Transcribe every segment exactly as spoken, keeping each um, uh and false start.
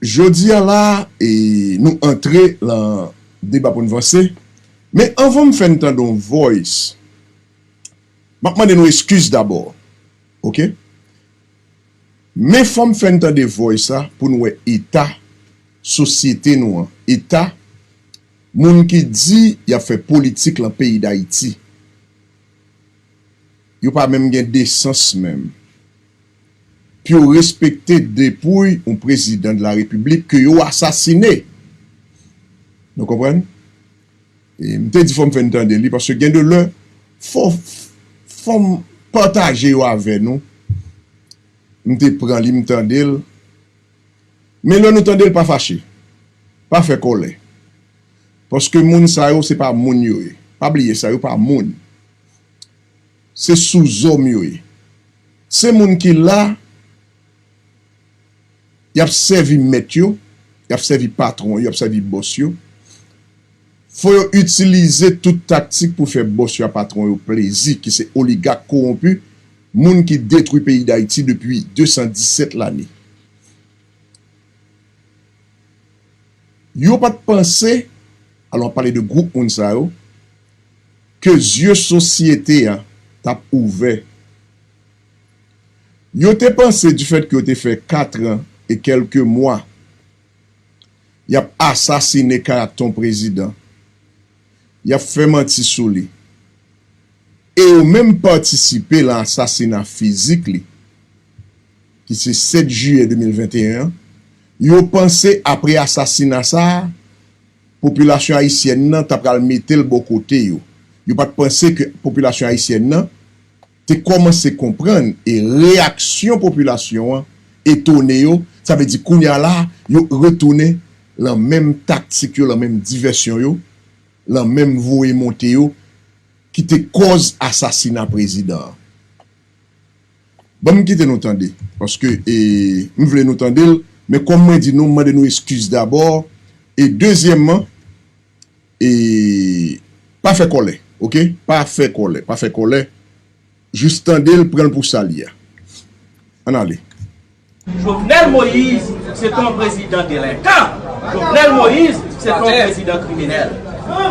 Jodi a la, e, nou antre lan deba pou n vanse. Men anvan m fè n tande yon voice, m ap mande nou eskiz dabò. Oke? Men fò m fè n tande voice sa pou n wè eta sosyete nou an. Eta moun ki di y ap fè politik lan peyi Dayiti. Yo pa menm gen desans menm pou yo respekte depouy yon prezidan de la repiblik ke yo asasine. Nou konprann? E m te di fò m fè n tande li, paske gen de lè, fò, fò m pataje yo avè nou. M te pran li, m tande l. Men lè nou tande l, pa fache. Pa fè kòlè. Paske moun sa yo, se pa moun yo ye. Pa bliye sa, yo pa moun. Se souzòm yo ye. Se moun ki la, y ap sèvi mèt yo, y ap sèvi patwon yo, y ap sèvi bòs yo. Fò yo itilize tout taktik pou fè bòs yo ak patwon yo plezi, ki se oligak kowonpi, moun ki detwi peyi Dayiti depi de san disèt lane. Yo pa t panse, alò, m ap pale de gwoup moun sa yo, ke zye sosyete a t ap ouvè. Yo te panse, difèt ke yo te fè kat an e kèlke mwa, y ap asasine karaktè yon prezidan, y ap fè manti sou li, e yo menm patisipe lan asasina fizik li, ki se sèt jiyè de mil venteyen an, yo panse apre asasina sa a, popilasyon ayisyèn nan ta pral mete l bò kote yo. Yo pa t panse ke popilasyon ayisyèn nan te kòmanse konprann, e reyaksyon popilasyon an etone yo, sa vle di kounye a la, yo retounen lan menm taktik yo, lan menm divèsyon yo, lan menm voye monte yo, ki te kòz asasina prezidan an. Ban m kite nou tande, paske, e, m vle nou tande l, men kòm mwen di nou, m mande nou eskiz dabò, e dezyèmman, e, pa fè kòlè, oke? Pa fè kòlè, pa fè kòlè, jis tande l, pran l pou sa l ye a. Ann ale. Jovenel Moïse, se t on prezidan delenkan. Jovenel Moïse, se t on prezidan kriminèl.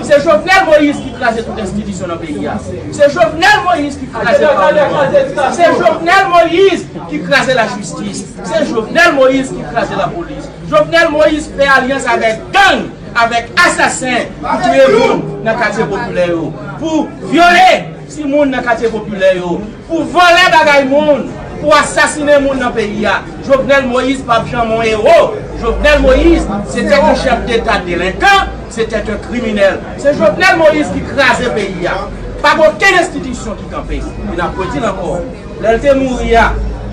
Se Jovenel Moïse ki kraze tout enstitisyon nan peyi a. Se Jovenel Moïse ki kraze palman. Se Jovenel Moïse ki kraze lajistis. Se Jovenel Moïse ki kraze lapolis. Jovenel Moïse fè alyans avèk gang, avèk asasen pou touye moun nan katye popilè yo, pou vyole timoun nan katye popilè yo, pou vòlè bagay moun, pou asasinen moun nan peyi a. Jovenel Moïse p ap janm on ewo. Jovenel Moïse, se t on chèf deta delenkan, se t on kriminèl. Se Jovenel Moïse ki kraze peyi a. Pa gen okenn enstitisyon ki kanpe. E n ap redi l ankò. Lè l te mouri a,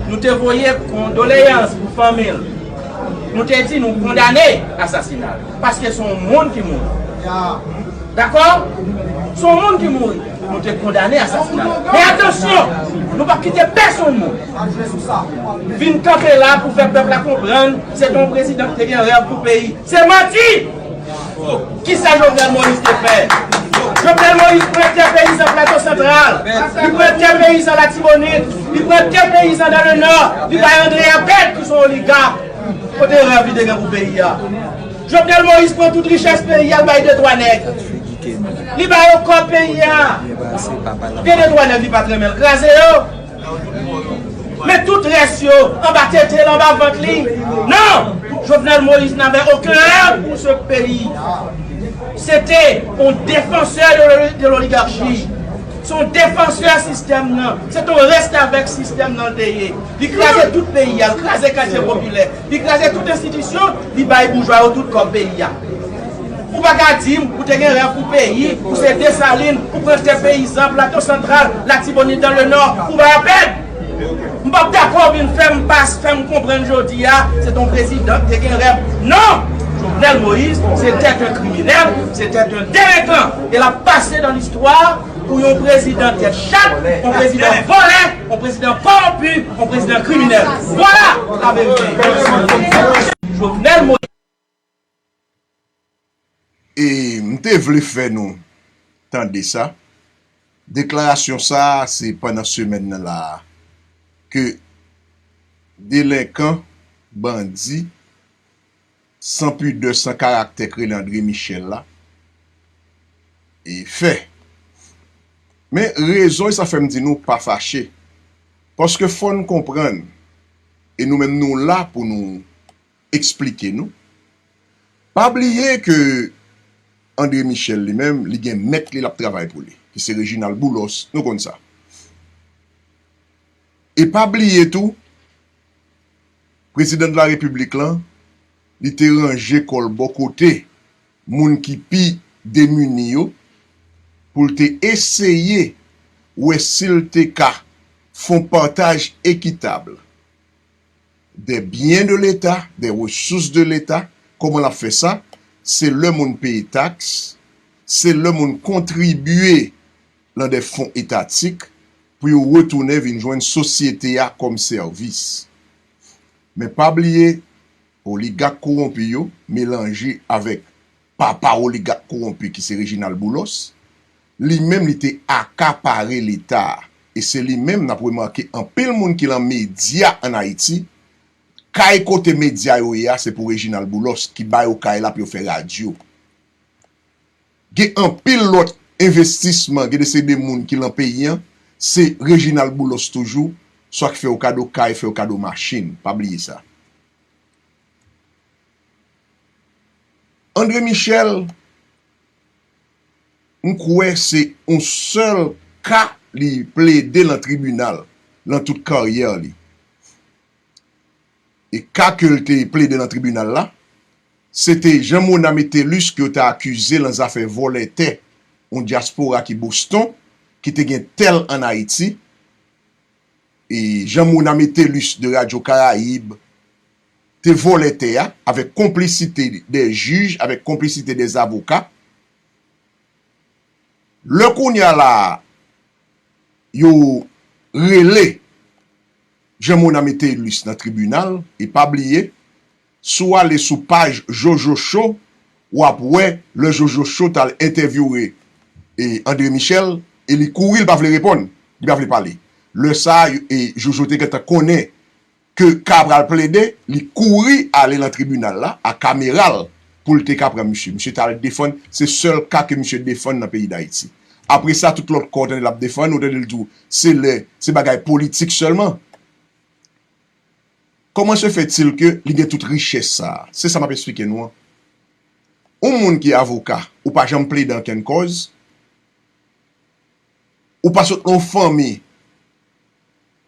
nou te voye kondoleyans pou fanmi l. Nou te di nou kondane asasina l. Paske se yon moun ki mouri. Dakò? Se yon moun ki mouri. Nou te kondane asasina l. Men atansyon, nou p ap kite pèsonn moun vin kanpe la pou fè pèp la konprann se t on prezidan ki te gen rèv pou peyi. Se manti! Kisa Jovenel Moïse te fè? Jovenel Moïse pran tè peyizan Plato Santral, li pran tè peyizan Latibonit, li pran tè peyizan dan le nò, li bay André Abed ki se yon oligak. Kote rèv li te gen pou peyi a? Jovenel Moïse pran tout richès peyi a, l bay de twa nèg. Li ba yo kòb peyi a. Gen de twa nèg li pa t renmen l kraze yo. Men tout rès yo anba tete l, anba vant li. Non! Jovenel Moïse n'avait aucun rêve pour ce pays. C'était un défenseur de l'oli- de l'oligarchie. Se yon defansè sistèm nan. Se t on restavèk sistèm nan l te ye. Li kraze tout peyi a, li kraze katye popilè, li kraze tout enstitisyon, li bay boujwa yo tout kòb peyi a. Ou pa ka di m ou te gen rèv pou peyi, ou se Desalin, ou pran tè peyizan, Plato Santral, Latibonit dan le nò, ou bay Abed. M p ap dakò w vin fè m pas, fè m konprann jodi a, se t on prezidan ki te gen rèv. Non! Jovenel Moïse, se t on kriminèl, se t on delenkan. E l ap pase dan listwa pou yon prezidan tèt chat, yon prezidan vòlè, yon prezidan kòwonpi, yon prezidan kriminèl. Vwala laverite. Jovenel Moïse. E m te vle fè nou tande sa. Deklarasyon sa a, se pandan semèn nan la a ke delenkan, bandi, san pidè, san karaktè k rele André Michel la, e fè. Men rezon e sa fè m di nou pa fache. Paske fò n konprann, e nou menm nou la pou nou eksplike nou. Pa bliye ke André Michel li menm, li gen mèt li l ap travay pou li, ki se Reginald Boulos, nou konn sa. E pa bliye tou, Prezidan de la Repiblik lan, li te ranje kò l bò kote moun ki pi demini yo, pou l te eseye wè si l te ka fè yon pataj ekitab des biens de l'État, des ressources de l'État. Kòman l ap fè sa? Se lè moun peye taks, se lè moun kontribye nan de fon etatik pou yo retounen vin jwenn sosyete a kòm sèvis. Men pa bliye, oligak kowonpi yo melanje avèk papa oligak kowonpi ki se Reginald Boulos, li menm li te akapare Leta a. E se li menm n ap remake anpil moun ki lan medya ann Ayiti, kay kote medya yo ye a, se pou Reginald Boulos ki ba yo kay la pou yo fè radyo. Gen anpil lòt envestisman, gen de se de moun ki lan peyi an, se Reginald Boulos toujou, swa k fè yo kado kay, fè yo kado machin. Pa bliye sa. André Michel, m kwè se yon sèl ka li plede lan tribinal, lan tout karyè li. E ka ke l te plede lan tribinal la, se te Jean Mona Metellus ke yo te akize lan zafè vòlè tè yon dyaspora ki Boston, ki te gen tè l ann Ayiti. E Jean Mona Metellus de Radio Caraïbe te vòlè tè a avèk konplisite de jij, avèk konplisite de avoka. Lè kounye a la a, yo rele Jean Mona Metellus nan tribinal, e pa bliye, si w ale sou paj Jojo Show, w ap wè lè Jojo Show t al entèvyouwe e André Michel, e li kouri, li pa vle reponn, li pa vle pale. Lè sa a, e Jojo te gentan konnen ke ka pral plede, li kouri ale lan tribinal la a kamera l pou l te ka pran misye. Misye t al defann, se sèl ka ke misye defann nan peyi Dayiti. Apre sa, tout lòt ka w tande l ap defann, ou tande l di w se lè, se bagay politik sèlman. Comment se fait-il que li gen tout richès sa a? Se sa m ap eksplike nou an. Yon moun ki avoka, ou pa janm plede ankenn kòz, ou pa sot nan yon fanmi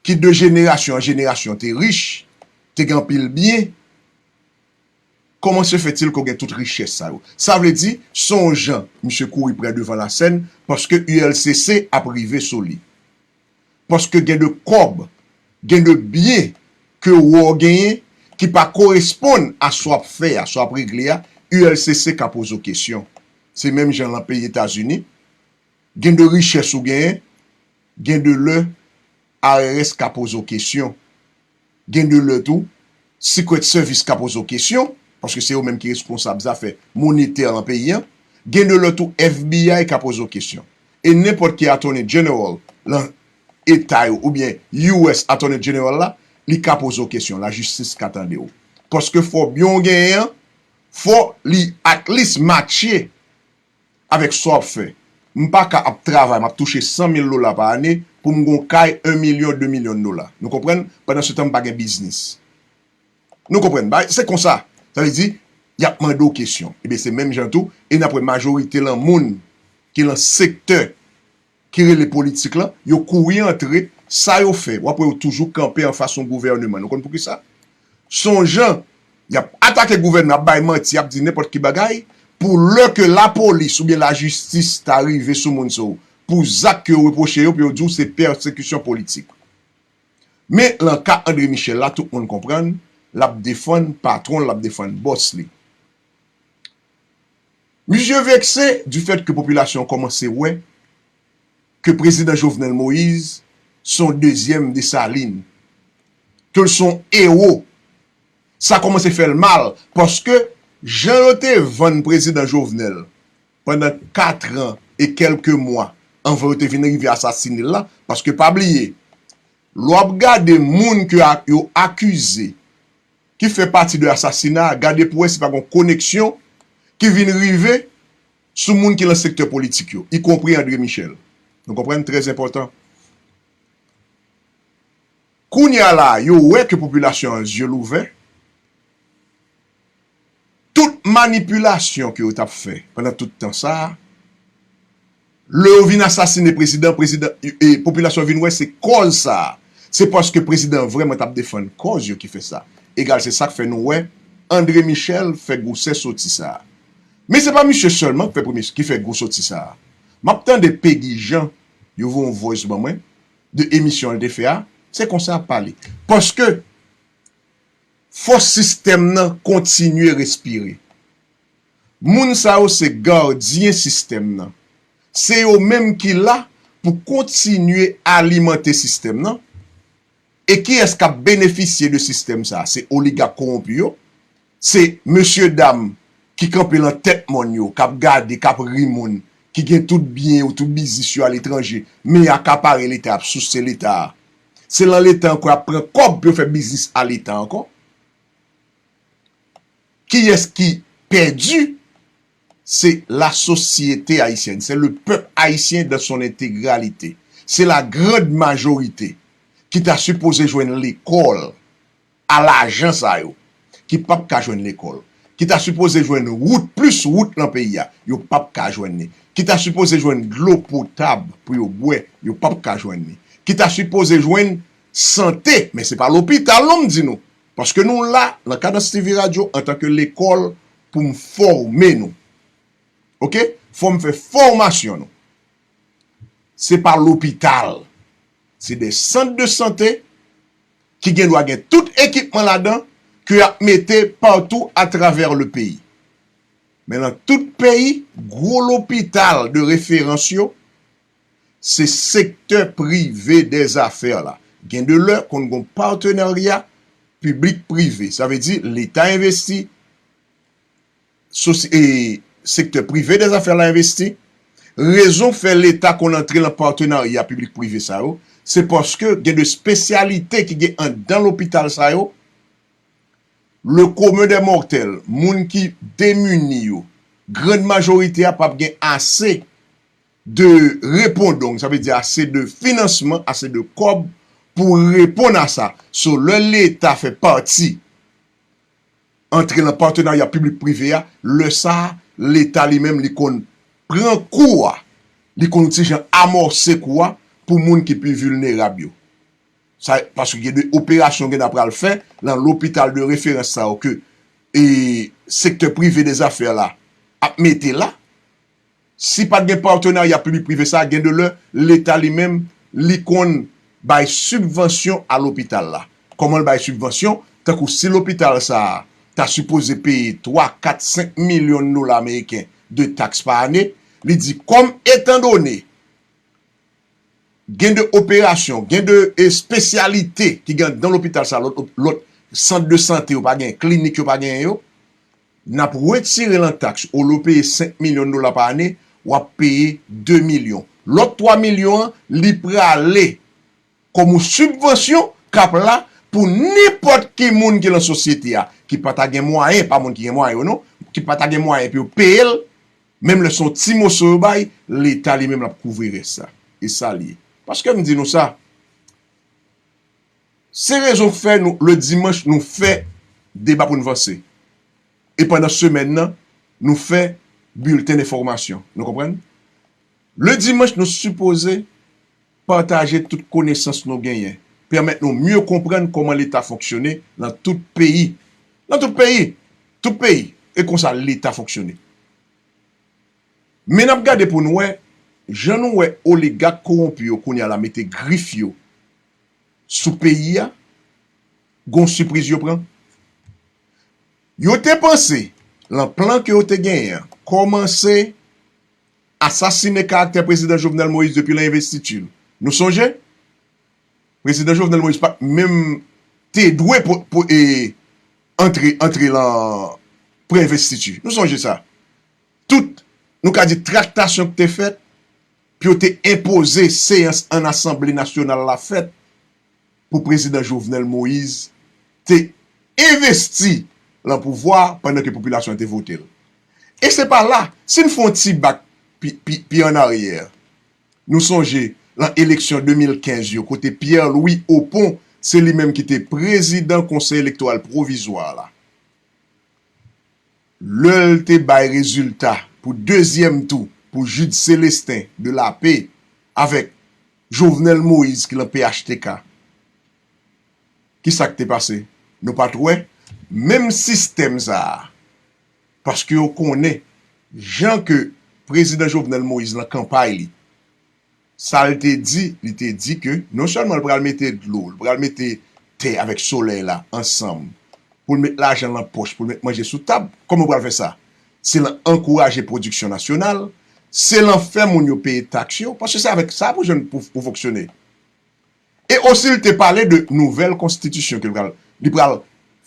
ki de jenerasyon an jenerasyon te rich, te gen anpil byen, comment se fait-il ke w gen tout richès sa yo? Sa vle di, se yon jan misye kouri pran devan lasèn, paske U L C C ap rive sou li. Paske gen de kòb, gen de byen ke w wè w genyen ki pa koresponn a sa w ap fè a, sa w ap regle a, U L C C ka poze w kesyon. Se menm jan lan peyi Etazini, gen de richès ou genyen, gen de lè I R S ka poze w kesyon. Gen de lè tou, Secret Service ka poze w kesyon, paske se yo menm ki responsab zafè monetè lan peyi an. Gen de lè tou, F B I ka poze w kesyon. E nenpòt ki Attorney General lan eta yo, oubyen U S Attorney General la, li ka poze w kesyon, lajistis ka tande w. Paske fò byen w genyen an, fò li at least matche avèk sa w ap fè. M pa ka ap travay, m ap touche san mil dola pa ane pou m gon kay en milyon, de milyon dola. Nou konprann? Pandan se tan, m pa gen biznis. Nou konprann? Bay, se konsa. Sa vle di, y ap mande w kesyon. Ebyen, se menm jan tou, e n ap wè majorite lan moun ki lan sektè ki rele politik lan, yo kouri antre, sa yo fè, w ap wè yo toujou kanpe anfas yon gouvèneman. Nou konn poukisa? Se yon jan, y ap atake gouvènman, y ap bay manti, y ap di nenpòt ki bagay, pou lè ke lapolis oubyen lajistis ta rive sou moun sa yo, pou zak ke yo repwoche yo, pou yo di w se pèsekisyon politik. Men, lan ka André Michel la, tout moun konprann, l ap defann patwon l, l ap defann bòs li. Misye vekse difèt ke popilasyon an kòmanse wè ke prezidan Jovenel Moïse se yon dezyèm Desalin, ke l se yon ewo. Sa kòmanse fè l mal, paske jan yo te vann prezidan Jovenel pandan kat an e kèlke mwa anvan yo te vin rive asasine l la, paske pa bliye, lè w ap gade moun ke a-, yo akize ki fè pati de asasina a, gade pou wè si pa gen koneksyon ki vin rive sou moun ki lan sektè politik yo, ikonpri André Michel. Nou konprann? Trè enpòtan. Kounye a la, yo wè ke popilasyon an zye louvè. Tout manipilasyon ke yo t ap fè pandan tout tan sa a, lè yo vin asasine prezidan, prezidan, e, popilasyon vin wè se kòz sa a. Se paske prezidan an vrèman t ap defann kòz yo ki fè sa. Egal, se sa k fè nou wè André Michel fè gwosè soti sa a. Men se pa misye sèlman ki fè premye, ki fè gwo soti sa a. M ap tande Pegi Jean, yo voye yon voice ban mwen, de emisyon l te fè a, se konsa y ap pale. Paske fòs sistèm nan kontinye respire. Moun sa yo se gadyen sistèm nan. Se yo menm ki la pou kontinye alimante sistèm nan. E kiyès k ap benefisye de sistèm sa a? Se oligak kowonpi yo, se mesye dam ki kanpe lan tèt mòn yo, k ap gade, k ap ri moun, ki gen tout byen yo, tout biznis yo aletranje, men y akapare Leta, y ap souse Leta a. Se lan Leta ankò y ap pran kòb pou yo fè biznis a Leta ankò. Kiyès ki pèdi? Se la société haïtienne, c'est le peuple haïtien dans son intégralité. Se la grande majorité ki ta sipoze jwenn lekòl a lajan sa yo, ki p ap ka jwenn lekòl, ki ta sipoze jwenn wout, plis wout lan peyi a, yo p ap ka jwenn li, ki ta sipoze jwenn dlo potab pou yo bwè, yo p ap ka jwenn li, ki ta sipoze jwenn sante, men se pa lopital non m di nou, paske nou la, lan Kadans T V Radio, antanke lekòl pou m fòme nou. Oke? Fò m fè fòmasyon nou. Se pa lopital. Se de sant de sante ki gen dwa gen tout ekipman ladan ke y ap mete patou atravè le peyi. Men lan tout peyi, gwo lopital de referans yo, se sektè prive dèzafè la. Gen de lè konn gon patenarya piblik prive. Sa vle di Leta envesti, sosi-, e, sektè prive dèzafè la envesti. Rezon k fè Leta konn antre lan patenarya piblik prive sa yo, se paske gen de espesyalite ki gen anndan lopital sa yo, le commun des mortels, moun ki demini yo, grann majorite a p ap gen ase de repondong, sa vle di ase de finansman, ase de kòb pou reponn a sa. So, lè Leta fè pati antre lan patenarya piblik prive a, lè sa a, Leta li menm li konn pran kou a, li konn yon ti jan amòse kou a pou moun ki pi vilnerab yo. Sa, paske gen de operasyon gen nan pral fè lan lopital de referans sa yo ke, e, sektè prive dèzafè la ap mete la. Si pa t gen patenarya piblik prive sa, gen de lè, Leta li menm, li konn bay sibvansyon a lopital la. Kòman l bay sibvansyon? Tankou si lopital sa a ta sipoze peye twa, kat, senk milyon dola ameriken de taks pa ane, li di, kòm etandone gen de operasyon, gen de espesyalite ki gen anndan lopital sa, lòt, lòt sant de sante yo pa gen, klinik yo pa gen yo, n ap retire lan taks, olye w peye senk milyon dola pa ane, w ap peye de milyon. Lòt twa milyon an, li prale kòm yon sibvansyon k ap la pou nenpòt ki moun ki lan sosyete a, ki pa ta gen mwayen, pa moun ki gen mwayen yo non, ki pa ta gen mwayen pou yo peye l, menm lè se yon ti moso yo bay, Leta li menm l ap kouvri rès sa. E sa l ye. Paske m di nou sa, se rezon k fè nou, le dimanch, nou fè deba pou n vanse. E pandan semèn nan, nou fè bilten enfòmasyon. Nou konprann? Le dimanch, nou sipoze pataje tout konesans nou genyen, pèmèt nou mye konprann kòman Leta fonksyone lan tout peyi. Lan tout peyi! Tout peyi! E konsa Leta fonksyone. Men n ap gade pou n wè, jan nou wè oligak kowonpi yo kounye a la mete grif yo sou peyi a, gon sipriz yo pran. Yo te panse, lan plan ke yo te genyen an, kòmanse asasine karaktè prezidan Jovenel Moïse depi lan envestiti l. Nou sonje? Prezidan Jovenel Moïse pa t menm te dwe po, po, e, antre, antre lan pre-envestiti. Nou sonje sa. Tout, nou ka di traktasyon ki te fèt pou yo te enpoze seyans an Asanble Nasyonal la fèt pou prezidan Jovenel Moïse te envesti lan pouvwa pandan ke popilasyon an te vote l. E se pa la, si n fè yon ti bak pi, pi, pi an aryè, nou sonje lan eleksyon de mil kenz yo, kote Pierre Louis Opont, se li menm ki te prezidan Konsèy Elektoral Pwovizwa la. Lè l te bay rezilta pou dezyèm tou pou Jude Célestin de la Paix avèk Jovenel Moïse ki lan P H T K, ki sa k te pase? Nou pa t wè menm sistèm sa a. Paske yo konnen jan ke prezidan Jovenel Moïse lan kanpay li, sa l te di, li te di ke non sèlman l pral mete dlo, l pral mete tè avèk solèy la ansanm, pou l met lajan lan pòch, pou l met manje sou tab. Kòman l pral fè sa? Se lan ankouraje pwodiksyon nasyonal, se lan fè moun yo peye taks yo, paske se avèk sa pou jwenn pou, pou fonksyone. E osi, l te pale de nouvèl konstitisyon ke l pral, li pral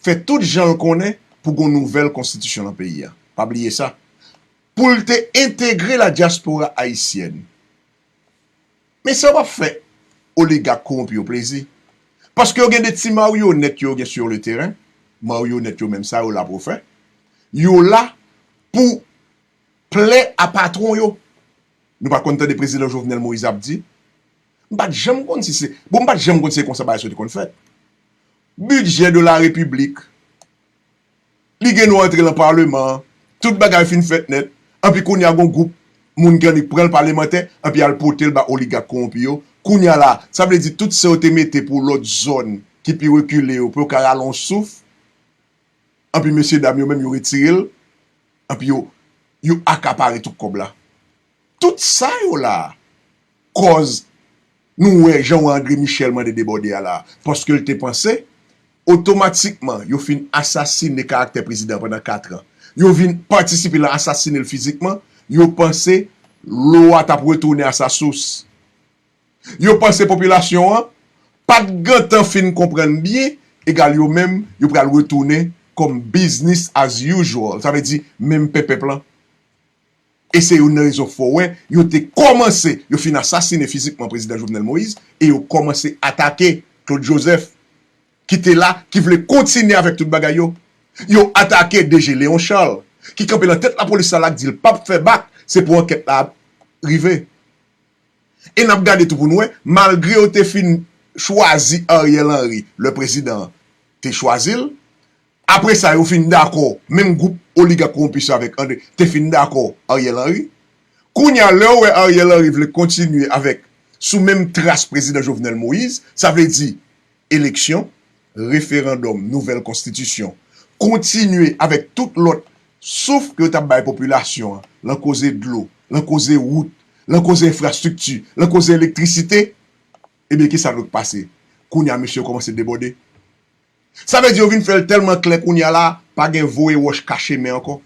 fè tout jan l konnen pou gon nouvèl konstitisyon lan peyi a. Pa bliye sa. Pou l te entegre la dyaspora ayisyèn. Men sa yo p ap fè oligak kowonpi yo plezi. Paske yo gen de ti maryonèt yo gen sur le terrain. Maryonèt yo menm sa yo la pou fè. Yo la pou plè a patwon yo. Nou pa t konn tande prezidan Jovenel Moïse ap di, m pa t janm konn si se, bon, m pa t janm konn se konsa bagay sa yo te konn fèt. Bidjè de la repiblik, li gen dwa antre lan palman an, tout bagay fin fèt nèt, anpi kounye a gon gwoup moun ki annik pran l palemantè, anpi al pote l ba oligak kowonpi yo. Kounye a la, sa vle di tout sa yo te mete pou lòt zòn ki pi rekile yo, pou yo ka rale yon souf, anpi mesye dam yo menm yo retire l, anpi yo, yo akapare tout kòb la. Tout sa yo la, kòz nou wè jan André Michel mande debòde a la, paske l te panse otomatikman yo fin asasine karaktè prezidan pandan kat an, yo vin patisipe lan asasine l fizikman, yo panse lo a t ap retounen a sa sous. Yo panse popilasyon an pa t gentan fin konprann byen, egal yo menm, yo pral retounen kòm business as usual. Sa vle di, menm pèpèp lan. E se youn nan rezon fò wè, yo te kòmanse, yo fin asasine fizikman prezidan Jovenel Moïse, e yo kòmanse atake Claude Joseph, ki te la, ki vle kontinye avèk tout bagay yo. Yo atake D G Léon Charles, ki kanpe lan tèt lapolis sa la, k di l p ap fè bak, se pou ankèt la rive. E n ap gade tou pou n wè, malgre yo te fin chwazi Ariel Henry, lè prezidan an te chwazi l, apre sa, yo fin dakò, menm gwoup oligak kowonpi sa avèk André te fin dakò Ariel Henry. Kounye a, lè yo wè Ariel Henry vle kontinye avèk, sou menm tras prezidan Jovenel Moïse, sa vle di eleksyon, referandòm, nouvèl konstitisyon, kontinye avèk tout lòt souf ke yo t ap bay popilasyon an, lan koze dlo, lan koze wout, lan koze enfrastrikti, lan koze elektrisite, ebyen, kisa k pase? Kounye a, mesye yo kòmanse debòde. Sa vle di yo vin fè l tèlman klè kounye a la, pa gen voye wòch kache men ankò.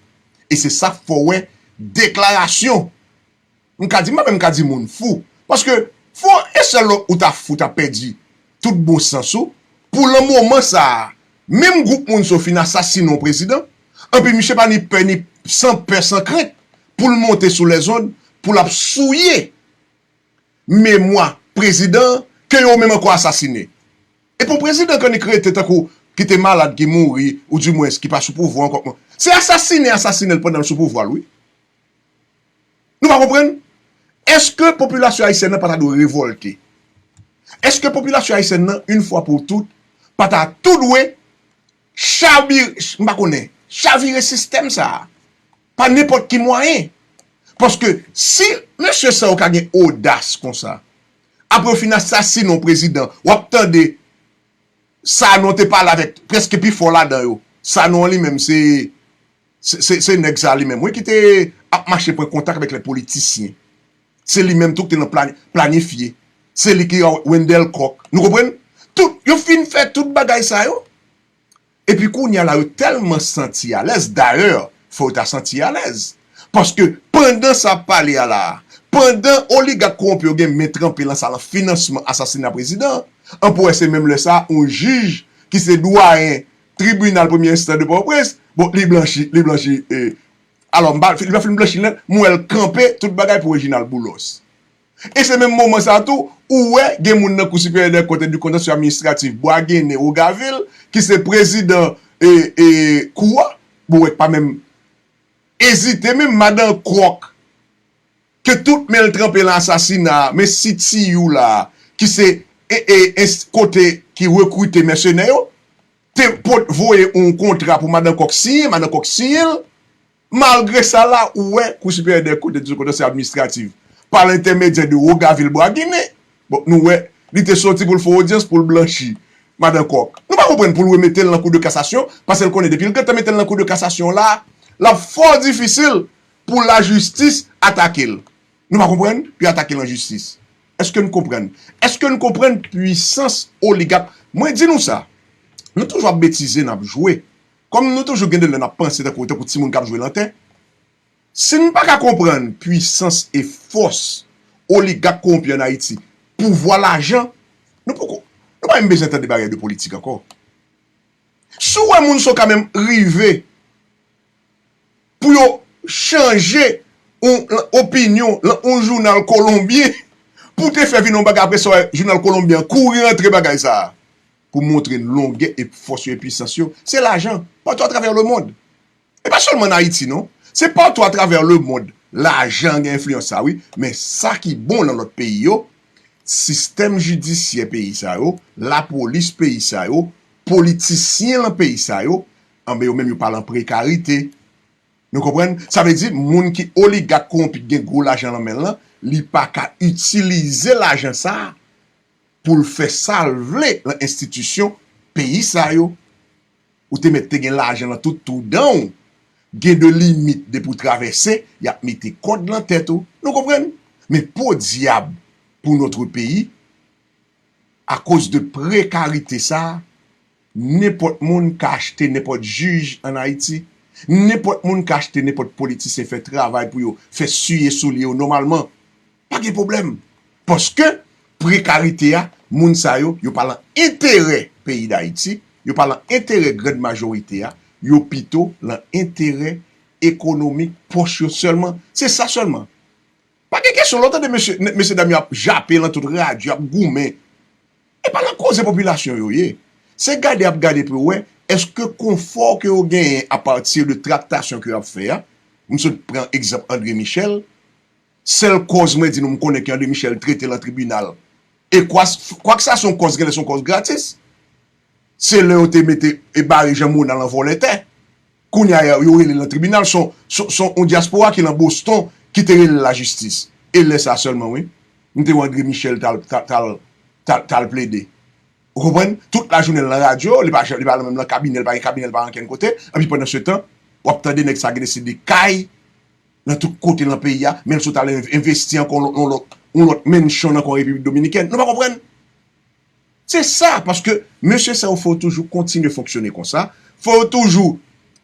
E se sa k fè w wè deklarasyon, m ka di, m pa menm ka di moun fou. Paske fò e sèl lè ou ta fou, ta pèdi tout bon sans ou, pou lan moman sa a, menm gwoup moun sa yo fin asasine yon prezidan, anpi misye pa ni pè, ni san pè, san krent, pou l monte sou lèzond, pou l ap souye memwa prezidan ke yo menm ankò asasine. Epi yon prezidan k annik rete tankou ki te malad, ki mouri, oudimwens ki pa sou pouvwa ankò. Se asasine, asasine l pandan l sou pouvwa l, wi. Nou pa konprann? Èske popilasyon ayisyèn nan pa ta dwe revòlte? Èske popilasyon ayisyèn nan, yon fwa pou tout, pa ta tou dwe chabi-, m pa konnen, chavire sistèm sa a pa nenpòt ki mwayen. Paske si mesye sa yo ka gen odas konsa, apre yo fin asasine yon prezidan, w ap tande Sanon te pale avèk prèske pi fò ladan yo. Sanon an li menm se, se, se, se nèg sa li menm, wi, ki te ap mache pran kontak avèk lè politisyen. Se li menm tou ki te nan plani-, planifye. Se li ki Wendell Coq. Nou konprann? Tout, yo fin fè tout bagay sa yo. Epi kounye a la, yo tèlman santi alèz. Dayè, fò yo ta santi alèz. Paske pandan sa ap pale a la a, pandan oligak kowonpi yo gen men tranpe lan sa lan finansman asasina prezidan an, an pou wè se menm lè sa a, yon jij ki se dwayen tribinal premye enstans de Pòtoprens, bon, li blanchi, li blanchi, e, alò, m pa, li pa fin blanchi nèt, m wè l kanpe tout bagay pou Reginald Boulos. E se menm moman sa a tou, ou wè gen moun nan Kou Siperyè dè Kont e di Kontansye Administratif Bwagenen Wogavil, ki se prezidan e, e, kou a, Bouwèt pa menm ezite menm, madan Kòk, ke tout men l tranpe nan asasina, men si Tiyou la, ki se e, e, ens- kote ki rekrite mèsenè yo, te pot voye yon kontra pou madan Kòk siyen, madan Kòk siyen l, malgre sa la, ou wè, Kou Siperyè dè Kont e Dizòd Kontansyèl Administrativ, pa lentèmedyè de Wogavil Bwaginen, bon, nou wè, li te soti pou l fè odyans pou l blanchi madan Kòk. Nou pa konprann pou l remete l nan Kou de Kasasyon, paske l konnen depi l gentan mete l nan Kou de Kasasyon la, l ap fò difisil pou lajistis atake l. Nou pa konprann? Pou y atake l an jistis. Èske n konprann? Èske n konprann pwisans oligak? Mwen di nou sa, nou toujou ap betize, n ap jwe. Kòm nou toujou gen de lè n ap panse tankou, tankou timoun k ap jwe lantè. Si n pa ka konprann pwisans e fòs oligak kowonpi ann Ayiti, pouvwa lajan, nou poko, nou pa menm bezwen tande bagay de politik ankò. Si w wè moun sa yo ka menm rive pou yo chanje yon opinyon lan yon jounal kolonbyen, pou te fè vin yon bagay, apre sa w wè jounal kolonbyen an kouri antre bagay sa a, pou montre longè e fòs yo e pwisans yo, se lajan, patou atravè lemonn. E pa sèlman ann Ayiti, non. Se patou atravè lemonn. Lajan gen enfliyans sa, wi. Men sa ki bon nan lòt peyi yo, sistèm jidisyè peyi sa yo, lapolis peyi sa yo, politisyen lan peyi sa yo, anben yo menm yo pa lan prekarite. Nou konprann? Sa vle di, moun ki oligak kowonpi ki gen gwo lajan lan men l lan, li pa ka itilize lajan sa a pou l fè sa l vle lan enstitisyon peyi sa yo. Ou te mèt te gen lajan lan tout twou dan w. Gen de limit depi w travèse, y ap mete kòd lan tèt ou. Nou konprann? Men podyab pou notre pays, akoz de prekarite sa a, nenpòt moun ka achte nenpòt jij ann Ayiti. Nenpòt moun ka achte nenpòt politisyen, fè travay pou yo, fè siye soulye yo nòmalman. Pa gen pwoblèm. Paske prekarite a, moun sa yo, yo pa lan enterè peyi Dayiti, yo pa lan enterè grann majorite a, yo pito lan enterè ekonomik pwòch yo sèlman. Se sa sèlman. Pa gen kesyon, lè w tande mesye, mesye dam yo ap jape lan tout radyo, ap goumen. E pa lan koze popilasyon yo ye. Se gade y ap gade pou yo wè, èske konfò ke yo genyen apati de traktasyon ke y ap fè a, m sot pran egzanp André Michel, sèl kòz mwen di nou m konnen ke André Michel trete lan tribinal, e kwa, kwak sa se yon kòz, genlè se yon kòz gratis. Se lè yo te mete e bare Jean Monard lan vòlè tè. Kounye a, yo rele l nan tribinal, se yon, se yon, se yon dyaspora ki nan Boston ki te rele l lajistis. E lè sa a sèlman, wi, m te wè André Michel t al, t al, t al, t al, t al plede. Ou konprann? Tout lajounen l nan radyo, li pa, li pa menm nan kabinè, li pa gen kabinè, li pa ankenn kote. Epi pandan se tan, w ap tande nèg sa ki deside kay nan tout kote nan peyi a, men l sot al en-, envesti ankò yon lòt, yon lòt, yon lòt mansion ankò an Repiblik Dominikèn. Nou pa konprann? Se sa, paske mesye sa yo fò yo toujou kontinye fonksyone konsa, fò yo toujou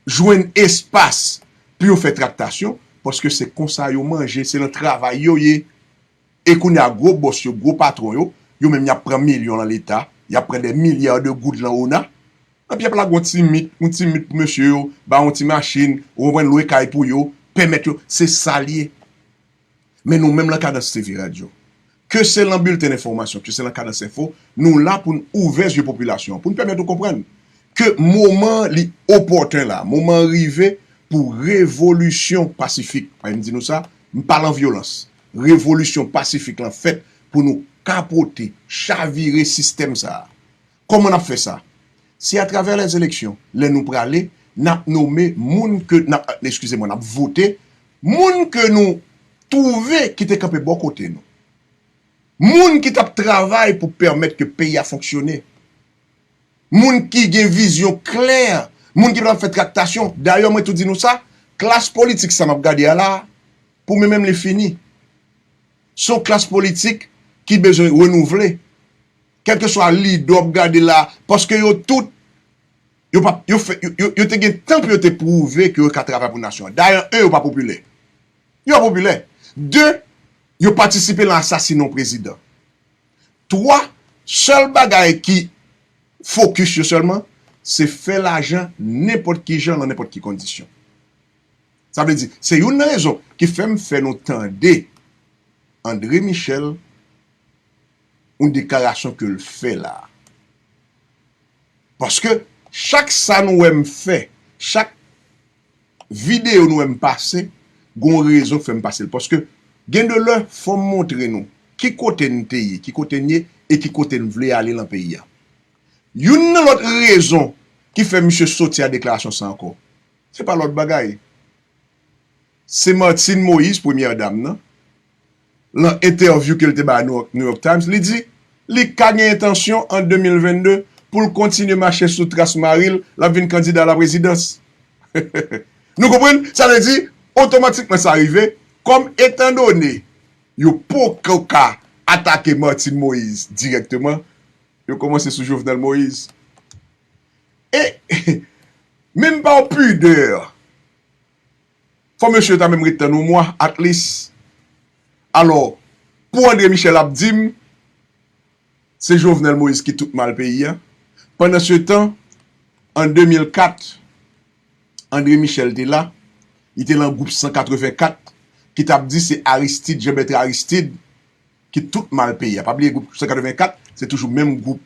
jwenn espas pou yo fè traktasyon, paske se konsa yo manje, se nan travay yo ye. E kounye a gwo bòs yo, gwo patwon yo, yo menm y ap pran milyon lan Leta, y ap pran dè milya de goud lan ona, epi y ap lage yon ti mit, yon ti mit pou mesye yo, ba yo yon ti machin, ou konprann, lwe kay pou yo, pèmèt yo, se sa l ye. Men nou menm lan Kadans T V Radyo, ke se lan bilten enfòmasyon, ke se lan Kadans Enfo, nou la pou n ouvè zye popilasyon an, pou n pèmèt ou konprann ke moman an li opòten la, moman an rive pou revolisyon pasifik, pa m di nou sa, m pa lan vyolans, revolisyon pasifik lan fèt pou nou kapote, chavire sistèm sa a. Kòman n ap fè sa? Se atravè lèzeleksyon, lè nou prale, n ap nome moun ke n ap, eskize mwen, n ap vote moun ke nou twouve ki te kanpe bò kote nou. Moun ki t ap travay pou pèmèt ke peyi a fonksyone. Moun ki gen vizyon klè, moun ki pa t ap fè traktasyon. Dayè, mwen tou di nou sa, klas politik sa m ap gade a la, pou mwen menm li fini. Se yon klas politik ki bezwen renouvle. Kèlkeswa lidè w ap gade la, paske yo tout, yo pa, yo fè, yo, yo, yo te gen tan pou yo te pwouve ke yo ka travay pou nasyon an. Dayè, en, yo pa popilè. Yo pa popilè. De, yo patisipe lan asasina yon prezidan. Twa, sèl bagay ki fokis yo sèlman, se fè lajan nenpòt ki jan, lan nenpòt ki kondisyon. Sa vle di, se youn nan rezon ki fè m fè nou tande André Michel, yon deklarasyon ke l fè la a. Paske, Chak sa nou wè m fè, chak videyo nou wè m pase, gon rezon k fè m pase l. Paske gen de lè, fò m montre nou ki kote n te ye, ki kote n ye, e ki kote n vle ale lan peyi a. Youn nan lòt rezon ki fè misye soti a deklarasyon sa ankò, se pa lòt bagay. Se Martine Moïse, premyè dam nan, lan entèvyou ke l te bay New York, New York Times, li di li ka gen entansyon an de mil vennde pou l kontinye mache sou tras mari l, l ap vin kandida a la prezidans. Nou konprann? Sa vle di, otomatikman sa rive, kòm etandone yo poko ka atake Martine Moïse dirèkteman, yo kòmanse sou Jovenel Moïse. E menm pa yon pidè, fò mesye yo ta menm ret tann yon mwa, at least. Alò, pou André Michel ap di m, se Jovenel Moïse ki tout mal peyi a. Pandan se tan, an de mil kat, André Michel te la, li te lan gwoup san katrevenkat, ki t ap di se Aristide, Jean Bertrand Aristide, ki tout mal peyi a. Pa bliye gwoup san katrevenkat, se toujou menm gwoup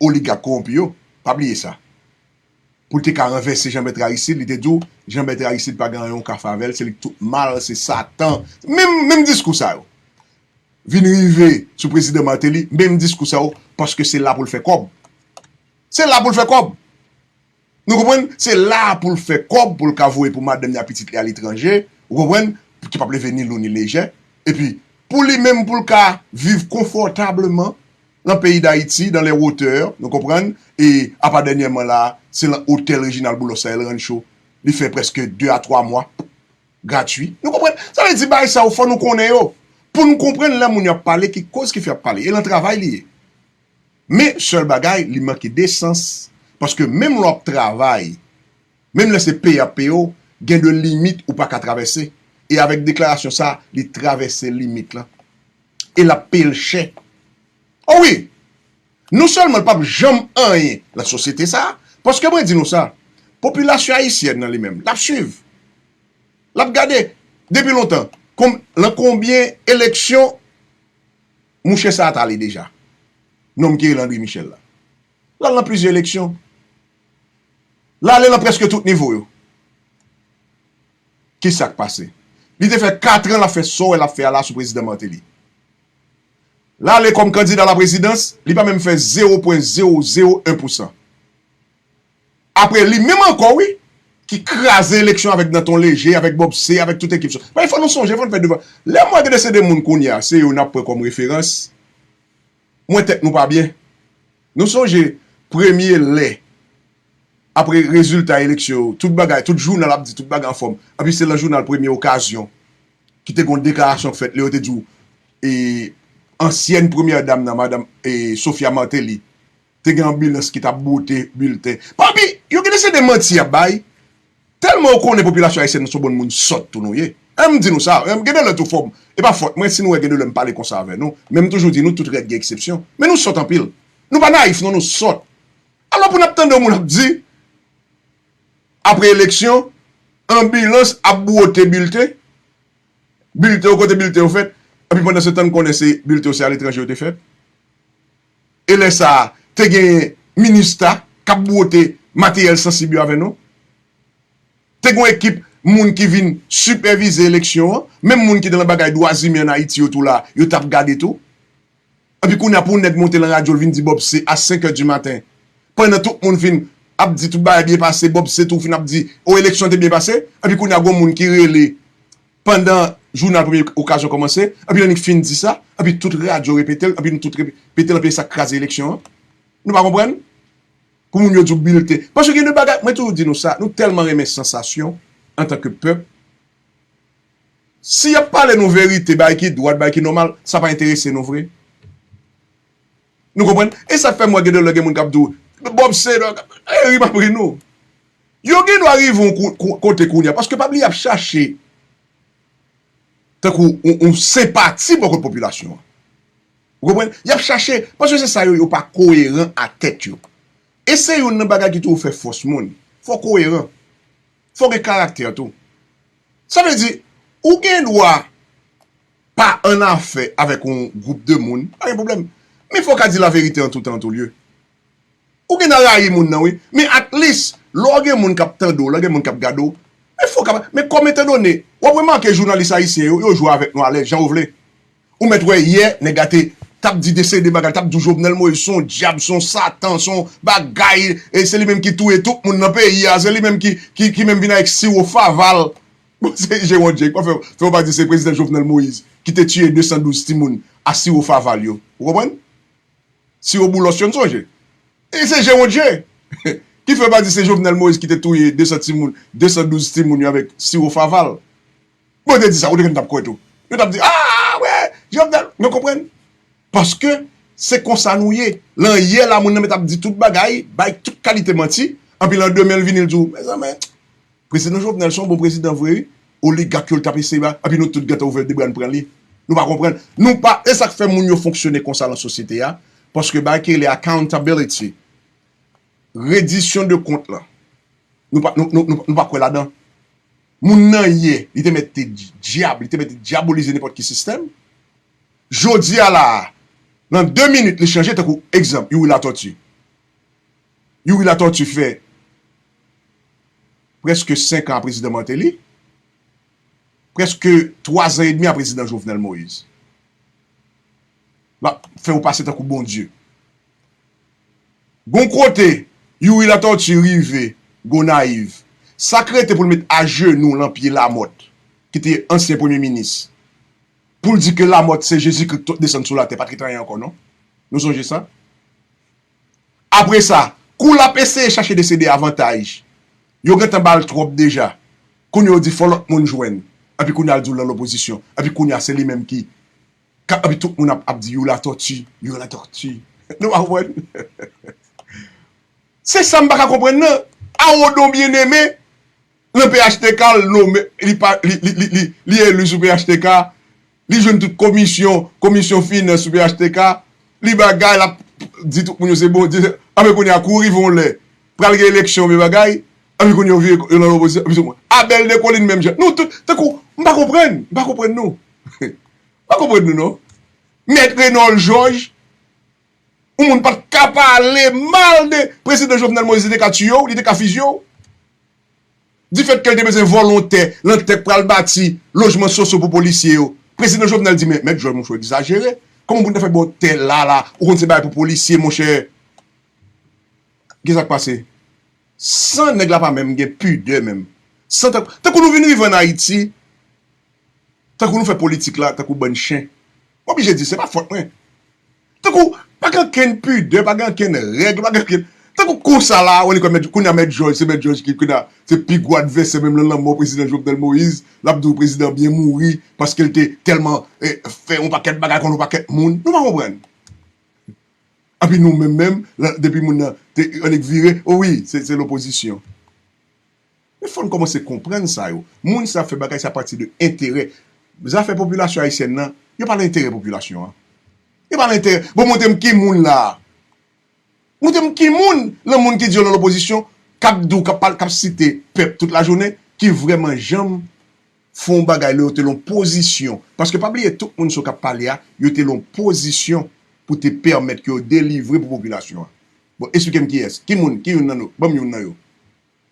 oligak kowonpi yo. Pa bliye sa. Pou l te ka ranvèse Jean Bertrand Aristide, li te di w, Jean Bertrand Aristide pa gen anyen w ka fè avè l, se li k tout mal, se Satan. Menm, menm diskou sa yo. Vin rive sou prezidan Martelly, menm diskou sa yo, paske se la pou l fè kòb. Se la pou l fè kòb. Nou konprann? Se la pou l fè kòb, pou l ka voye pou madanm li ak pitit li aletranje, ou konprann? Ki p ap leve ni lou ni lejè. Epi, pou li menm, pou l ka viv konfòtableman nan peyi Dayiti, dans les hauteurs, nou konprann? E apa dènyèman la, se nan otèl Reginald Boulos sa, El Rancho, li fè prèske de a twa mwa, gratui. Nou konprann? Sa vle di, bagay sa yo, fò nou konnen yo. Pou n konprann lè moun yo ap pale, ki koz ki fè y ap pale. E lan travay li ye. Men, sèl bagay, li manke de sans. Paske menm lè w ap travay, menm lè se peye y ap peye w, gen de limit ou pa ka travèse. E avèk deklarasyon sa, li travèse limit lan. E l ap peye l chè. O wi! Non sèlman l p ap janm anyen lan sosyete sa, paske mwen di nou sa, popilasyon ayisyèn nan li menm, l ap swiv. L ap gade depi lontan. Konm-, lan konbyen eleksyon mouche sa a t ale deja? Nonm ki rele André Michel la. L al lan plizyè eleksyon. L ale lan prèske tout nivo yo. Kisa k pase? Li te fè kat an l ap fè sa w wè l ap fè a la sou prezidan Martelly. L ale kòm kandida la prezidans, li pa menm fè zewo pwen zewo zewo en pousan. Apre li menm ankò, wi, ki kraze eleksyon avèk Danton Léger, avèk Bob C, avèk tout ekip sa. Paske fò nou sonje, fò n fè devan. Lè m wè gen de se de moun kounye a, se yo n ap pran kòm referans, mwen tèt nou pa byen. Nou sonje, premye lè, apre rezilta eleksyon yo, tout bagay, tout jounal ap di tout bagay anfòm. Epi se lan jounal Premye Okazyon ki te gon deklarasyon k fèt, lè yo te di w, e, ansyèn premyè dam nan, madanm, e, Sophia Martelly, te gen anbilans ki t ap bwote bilten. Papi, yo gen de se de manti y ap bay. Tèlman yo konnen popilasyon ayisyèn nan se yon bann moun sòt tou nou ye. An m di nou sa, an m gen de lè tou fò m, e pa fòt mwen si nou wè gen de lè m pale konsa avè nou, men m toujou di nou tout règ gen eksepsyon. Men nou sòt anpil. Nou pa nayif non, nou sòt. Alò pou n ap tande yon moun ap di, apre eleksyon, anbilans ap bwote bilten, bilten yo, kote bilten yo fèt, epi pandan se tan n konnen se bilten yo se aletranje yo te fèt. E lè sa a, te gen minista k ap bwote materyèl sansib yo avè nou. Te gen yon ekip moun ki vin sipèvize eleksyon an, menm moun ki te lan bagay dwa zimen ann Ayiti yo tou la, yo t ap gade tou. Epi kounye a pou yon nèg monte lan radyo l vin di Bob C a senk è di maten, pandan tout moun fin ap di tout bagay byen pase, Bob C tou fin ap di, o, eleksyon te byen pase, epi kounye a gon moun ki rele pandan jounal Premye Okazyon kòmanse, epi l annik fin di sa, epi tout radyo repete l, epi nou tout repete l, epi sa k kraze eleksyon an. Nou pa konprann? Pou moun yo di w bilten. Paske gen de bagay, mwen toujou di nou sa, nou tèlman renmen sansasyon antanke pèp. Si y ap pale nou verite, bagay ki dwat, bagay ki nòmal, sa pa enterese nou vre. Nou konprann? E sa k fè m wè gen de lè gen moun k ap di w, Bob C, e ri m ap ri nou. Yo gen dwa rive yon kou-, kou-, kote kounye a, paske pa bliye y ap chache tankou yon, yon senpati bò kot popilasyon an. Ou konprann? Y ap chache, paske se sa yo, yo pa koyeran a tèt yo. E se youn nan bagay ki toujou fè fòs moun. Fò w koyeran. Fò w gen karaktè tou. Sa vle di, ou gen dwa pa annafè avèk yon gwoup de moun, pa gen pwoblèm. Men fò w ka di laverite an tou tan, an tou lye. Ou gen nan rayi moun nan, wi. Men at least, lè w gen moun k ap tande w, lè w gen moun k ap gade w, men fò w kapab, men kòm etandone, w ap remake jounalis ayisyen yo, yo jwe avèk nou alèz, jan yo vle. Ou mèt wè yè, nèg la te, t ap di desede bagay, t ap di Jovenel Moïse se yon dyab, se yon satan, se yon bagay, e se li menm ki touye tout moun nan peyi a, se li menm ki, ki, ki menm vin avèk siwo faval. Bon, se Jewon Dje, kòman fè, fè w pa di se prezidan Jovenel Moïse ki te tiye de san douz timoun a siwo faval yo. Ou konprann? Siwo boulòs yo, n sonje. E se Jewon Dje ki fè w pa di se Jovenel Moïse ki te touye de san timoun, de san douz timoun yo avèk siwo faval. Bon, yo te di sa, ou te konn t ap kwè tou. Yo t ap di, ah, wè, Jovenel, nou konprann? Paske se konsa nou ye. Lan yè la, moun nan mèt ap di tout bagay, bay tout kalite manti, anpi lan demen l vini, l di w, mezanmi, prezidan Jovenel se yon bon prezidan vre, wi. Oligak yo l t ap eseye ba, anpi nou tout gentan ouvè de bra n pran li. Nou pa konprann. Nou pa, e sa k fè moun yo fonksyone konsa lan sosyete a, paske bagay ki rele accountability, redisyon de kont lan, nou pa, nou, nou, nou, nou pa kwè ladan. Moun nan yè, li te mèt te dyab, li te mèt te dyabolize nenpòt ki sistèm. Jodi a la a, nan de minit, li chanje, tankou egzanp, Youri Latortue. Youri Latortue fè prèske senk an a prezidan Martelly, prèske twa zan edmi a prezidan Jovenel Moïse. L ap fè w pase tankou Bondye. Gon kote, Youri Latortue rive Gonayiv, sa k rete pou l met ajenou lan pye Lamothe, ki te ansyen premye minis, pou l di ke Lamothe se Jezikri k t-, desann sou latè, pa t ret anyen ankò, non. Nou sonje sa? Apre sa, kou l ap eseye chache desede avantaj, yo gentan ba l twòp deja. Kounye a yo di fò lòt moun jwenn. Epi kounye a l di w l nan lopozisyon. Epi kounye a se li menm ki, ka, epi tout moun ap, ap di Youri Latortue, Youri Latortue. Nou pa konprann? Se sa m pa ka konprann nan. A Odon Bien-Aimé, nan P H T K, l nome, li pa, li, li, li, li, li eli sou P H T K, li jwenn tout komisyon, komisyon finans sou P H T K, li bagay, l ap di tout moun yo se Bondye, anben kounye a kou rive yon lè, pral gen eleksyon, men bagay, anben kounye a yo vire yo nan lopozisyon, anben se Abel Descollines menm jan. Nou tout, tankou, m pa konprann, m pa konprann nou. M pa konprann nou, non. Mèt Renold Georges, yon moun pa t ka pale mal de prezidan Jovenel Moïse, li te ka tiye w, li te ka fizye w. Difèt ke l te bezwen volontè lan tèt pral bati lojman sosyo pou polisye yo. Prezidan Jovenel di, men, Mèt Georges, monchè, w egzajere. Kòman pou n ta fè ba w tè la, la, ou konn se bagay pou polisye, monchè. Kisa k pase? San nèg la pa menm gen pidè menm. San tan-, tankou nou vin rive ann Ayiti, tankou nou fè politik la, tankou bann chen. M oblije di, se pa fòt mwen. Tankou, pa gen okenn pidè, pa gen okenn règ, pa gen okenn, tankou konsa la, w annik wè Mèt, kounye a Mèt Jòj, se Mèt Jòj ki, kounye a, se pi gwo advèsè menm lan lanmò prezidan Jovenel Moïse, l ap di w prezidan byen mouri, paske l te tèlman, eh, fè yon pakèt bagay kont yon pakèt moun. Nou pa konprann. Epi nou menm menm, la, depi moun nan te annik vire, o wi, se, se lopozisyon. Men fò n kòmanse konprann sa yo. Moun sa ap fè bagay sa apati de enterè. Zafè popilasyon ayisyèn nan, yo pa nan enterè popilasyon an. Yo pa nan enterè. Bon, montre m ki moun la a. Montre m ki moun, lan moun ki di yo nan lopozisyon, k ap di w, k ap pale, k ap site pèp tout lajounen, ki vrèman janm fè yon bagay lè yo te lan pozisyon. Paske pa bliye, tout moun sa yo k ap pale a, yo te lan pozisyon pou te pèmèt ke yo delivre pou popilasyon an. Bon, eksplike m kiyès. Ki moun? Ki youn nan nou? Ban m youn nan yo.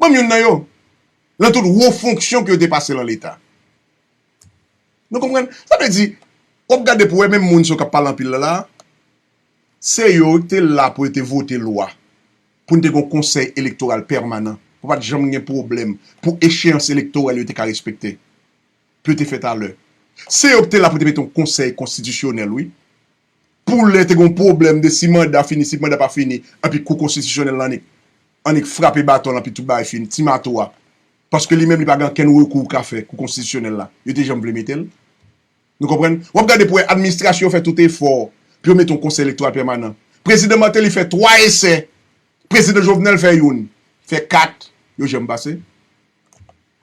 Ban m youn nan yo. Nan tout wo fonksyon ke yo te pase lan Leta. Nou konprann? Sa vle di, w ap gade pou wè menm moun sa yo k ap pale anpil la la, se yo ki te la pou yo te vote lwa, pou n te gen yon konsèy elektoral pèmanan, pou pa t janm gen pwoblèm, pou echeyans elektoral yo te ka respekte, pou yo te fèt alè. Se yo ki te la pou te mete yon konsèy konstitisyonèl, wi. Pou lè te gen yon pwoblèm de si manda fini, si manda pa fini, epi kou konstitisyonèl la annik, annik frape baton l, epi tout bagay fini, ti mato a. Paske li menm, li pa gen okenn rekou ou ka fè kou konstitisyonèl la. Yo te janm vle mete l. Nou konprann? W ap gade pou wè administrasyon yo fè tout efò pou yo mete yon konsèy elektoral pèmanan. Prezidan Martelly fè twa esè. Prezidan Jovenel fè youn. Fè kat. Yo janm pase.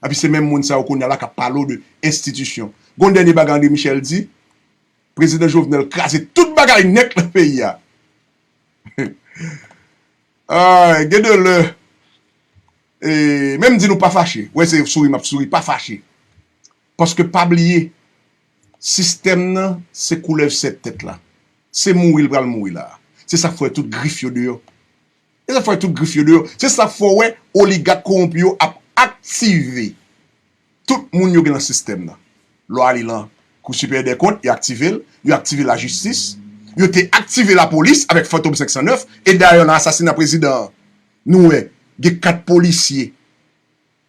Epi se menm moun sa yo kounye a la k ap pale w de enstitisyon. Gon dènye bagay André Michel di, prezidan Jovenel kraze tout bagay nèt lan peyi a. Ay, gen de lè, e, menm di nou pa fache. Wè se souri m ap souri, pa fache. Paske pa bliye, sistèm nan se koulèv sèt tèt la. Se mouri l pral mouri la. Se sa k fè tout grif yo deyò. Se sa k fè tout grif yo deyò. Se sa k fè w wè oligak kowonpi yo ap aktive tout moun yo gen nan sistèm nan. Lè w ale lan Kou Siperyè dè Kont, yo aktive l, yo aktive lajistis, yo te aktive lapolis avèk Fantom senk san nèf, e dayè nan asasina prezidan an, nou wè, gen kat polisye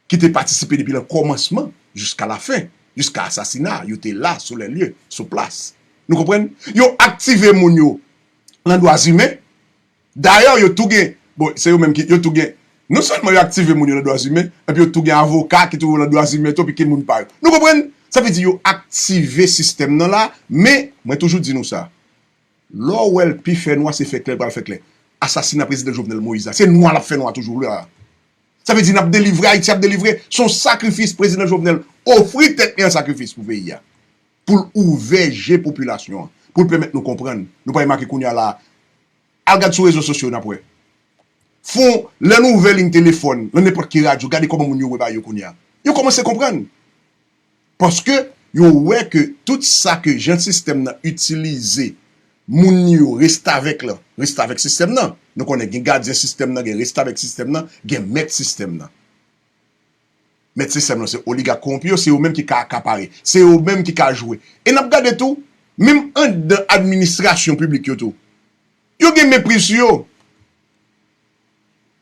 ki te patisipe depi nan kòmansman jiska lafen, jiska asasina, yo te la sou lè lye, sou plas. Nou konprann? Yo aktive moun yo nan dwa imen. Dayè, yo tou gen, bon, se yo menm ki, yo tou gen, non sèlman yo aktive moun yo nan dwa imen, epi yo tou gen avoka ki tou nan dwa imen tou, epi ki moun pa yo. Nou konprann? Sa vle di yo aktive sistèm nan la, men mwen toujou di nou sa. Lè w wè l pi fè nwa, se fè klè l pral fè klè. Asasina prezidan Jovenel Moïse la, se nwa l ap fè nwa toujou la. Sa vle di n ap delivre, Ayiti ap delivre. Se yon sakrifis prezidan Jovenel ofri tèt li an sakrifis pou peyi a. Pou l ouvè je popilasyon an. Pou l pèmèt nou konprann. Nou pa remake kounye a la. Al gad sou rezo sosyo n ap wè. Fon, lè nou ouvè liy telefòn, nan nenpòt ki radyo, gade kòman moun yo wè bagay yo kounye a. Yo kòmanse konprann. Paske yo wè ke tout sa ke jan sistèm nan itilize moun yo restavèk lan, restavèk sistèm nan. Nou konnen gen gadyen sistèm nan, gen restavèk sistèm nan, gen mèt sistèm nan. Mèt sistèm nan se oligak kowonpi yo, se yo menm ki ka akapare, se yo menm ki ka jwe. E n ap gade tou, menm anndan administrasyon piblik yo tou, yo gen mepriz sou yo.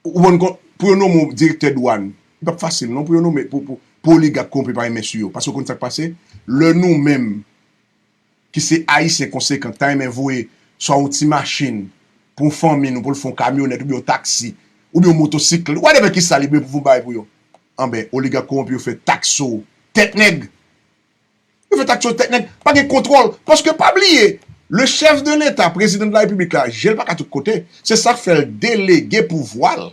Ou konprann, pou yo nonmen w direktè dwàn, li p ap fasil non pou yo nonmen, pou, pou, pou oligak kowonpi pa renmen sou yo. Paske w konn sa k pase? Lè nou menm ki se Ayisyen konsekan, ki ta renmen voye swa yon ti machin pou yon fanmi nou, pou l fè yon kamyonèt, oubyen yon taksi, oubyen yon motosiklèt, whatever kisa li, oubyen pou fè yon bagay pou yo. Anben, oligak kowonpi yo fè tax sou tèt nèg. Yo fè tax sou tèt nèg. Pa gen kontwòl. Paske pa bliye, le chef de l'État, prezidan de la Repiblik la, je l pa ka tout kote. Se sa k fè l delege pouvwa l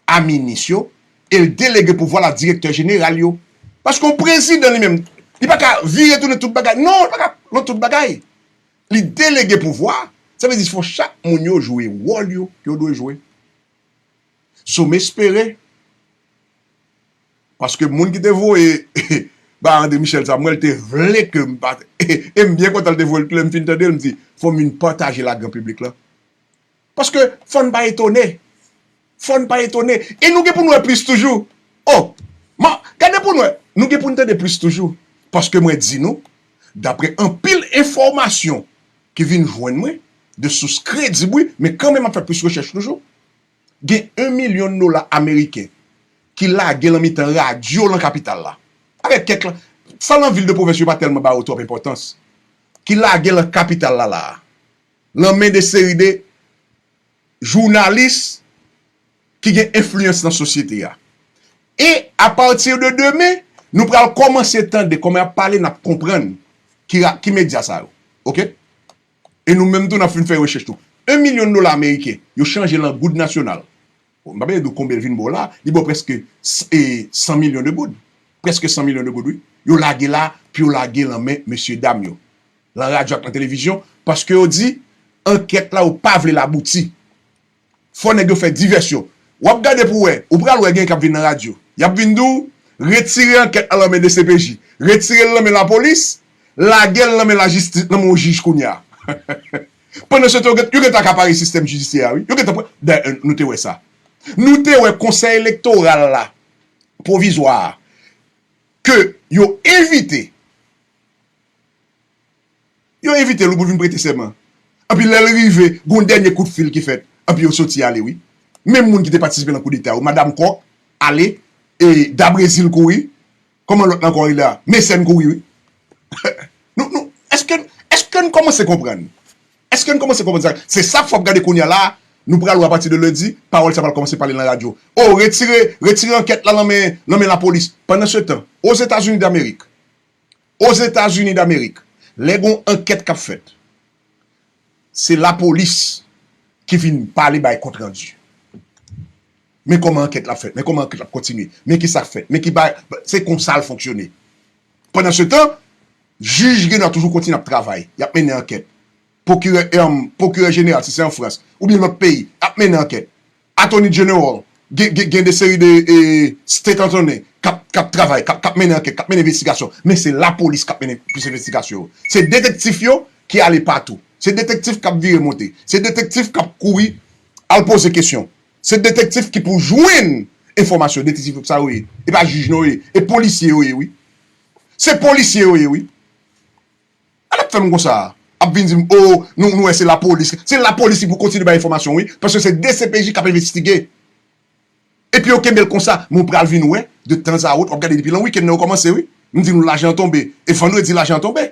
a minis yo, e l delege pouvwa l a direktè jeneral yo. Paske yon prezidan li menm, li pa ka vire tounen tout bagay. Non, li pa ka nan tout bagay. Li delege pouvwa. Sa vle di fò chak moun yo jwe wòl yo ke yo dwe jwe. So m espere, paske moun ki te voye ba André Michel sa, mwen l te vle ke m pa, e m byen kontan l te voye l tou lè m fin tande l, m di, fò m vin pataje l ak gran piblik lan. Paske fò n pa etone. Fò n pa etone. E nou gen pou n wè plis toujou. O, man, gade pou n wè. Nou gen pou n tande plis toujou. Paske mwen di nou, dapre anpil enfòmasyon ki vin jwenn mwen, de sous kredib, wi, men kanmenm ap fè plis rechèch toujou, gen yon milyon dola ameriken ki lage nan mitan radyo nan kapital la. Avèk kèk, sa nan vil de pwovens yo pa tèlman ba yo twòp enpòtans. Ki lage nan kapital la la a. Nan men de seri de jounalis ki gen enfliyans nan sosyete a. E apati de demen, nou pral kòmanse tande kòman y ap pale, n ap konprann ki ra-, ki medya sa yo. Oke? E nou menm tou, n ap fin fè rechèch tou. Yon milyon dola ameriken, yo chanje l an goud nasyonal. Bon, m pa bezwen di w konbyen l vin ba w la, li ba w prèske s-, e, san milyon de goud. Prèske san milyon de goud, wi. Yo lage la, pou yo lage nan men mesyedam yo. Nan radyo ak nan televizyon, paske yo di, ankèt la, yo pa vle l abouti. Fò nèg yo fè divèsyon. W ap gade pou w wè, ou pral wè gen k ap vin nan radyo. Y ap vin di w, retire ankèt la nan men D C P J, retire l nan men lapolis, lage l nan men lajistis, nan men yon jij kounye a. Pandan se tan, yo gen, yo gentan akapare sistèm jidisyè a, wi. Yo gentan pran, dayè, nou te wè sa. Nou te wè konsèy elektoral la, pwovizwa a, ke yo envite, yo envite l pou l vin prete sèman. Anpi lè l rive, gen yon dènye kout fil ki fèt. Anpi yo soti ale, wi. Menm moun ki te patisipe nan koudeta yo, Madam Kòk ale, e Dabrezil kouri. Kòman lòt la ankò rele a? Mesèn kouri, wi. Nou, nou, èske, èske n kòmanse konprann? Èske n kòmanse konprann sa? Se sa k fè w ap gade kounye a la, nou pral wè apati de lendi, pawòl sa pral kòmanse pale nan radyo. O, retire, retire ankèt la nan men, nan men lapolis. Pandan se tan, Ozetazini Damerik, Ozetazini Damerik, lè gen yon ankèt k ap fèt, se lapolis ki vin pale bay kontrandi. Men kòman ankèt la ap fèt, men kòman ankèt la ap kontinye, men ki sa k fèt, men ki pa, se konsa l fonksyone. Pandan se tan, jij gen dwa toujou kontinye ap travay, y ap mennen ankèt. Pwokirè, em, pwokirè jeneral, si se an Frans, oubyen lòt peyi, ap mennen ankèt. Attorney General, gen, gen, gen de seri de, e, state attorney k ap, k ap travay, k ap, k ap mennen ankèt, k ap mennen envestigasyon. Men se lapolis k ap mennen plis envestigasyon yo. Se detektif yo ki ale patou. Se detektif k ap vire monte. Se detektif k ap kouri al poze kesyon. Se detektif ki pou jwenn enfòmasyon. Detektif sa yo ye. E pa jij non yo ye. E polisye yo ye, wi. Se polisye yo ye, wi. An ap fè m konsa. Ap vin di m, o, nou, nou wè se lapolis. Se lapolis ki pou kontinye bay enfòmasyon, wi. Paske se D C P J k ap envestige. Epi yo kenbe l konsa. Men w pral vin wè, de tanzawot, w ap gade depi lan wikenn nan yo kòmanse, wi. M di nou lajan an tonbe. E vandredi lajan an tonbe.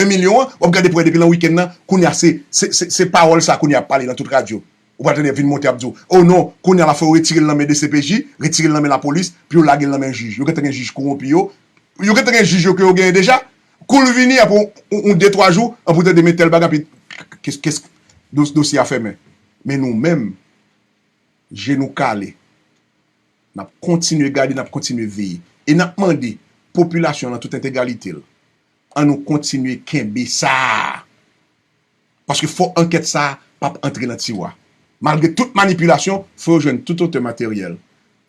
En milyon an, w ap gade pou wè depi lan wikenn nan, kounye a se, se, se, se pawòl sa kounye a ap pale nan tout radyo. Ou pral tande vin monte ap di w, o non, kounye a la fò yo retire l nan men D C P J, retire l nan men lapolis, pou yo lage l nan men jij. Yo gentan gen jij kowonpi yo. Yo gentan gen jij yo ke yo genyen deja. Kou l vini, apre yon, yon, yon de, twa jou, an pou tande men tèl bagay, pi kes, kes, dos-, dosye a fèmen. Men nou menm, je nou kale. N ap kontinye gade, n ap kontinye veye. E n ap mande popilasyon nan tout entegralite l, an nou kontinye kenbe sa a. Paske fò ankèt sa a p ap antre nan tiwa. Malgre tout manipilasyon, fò yo jwenn tout otè materyèl,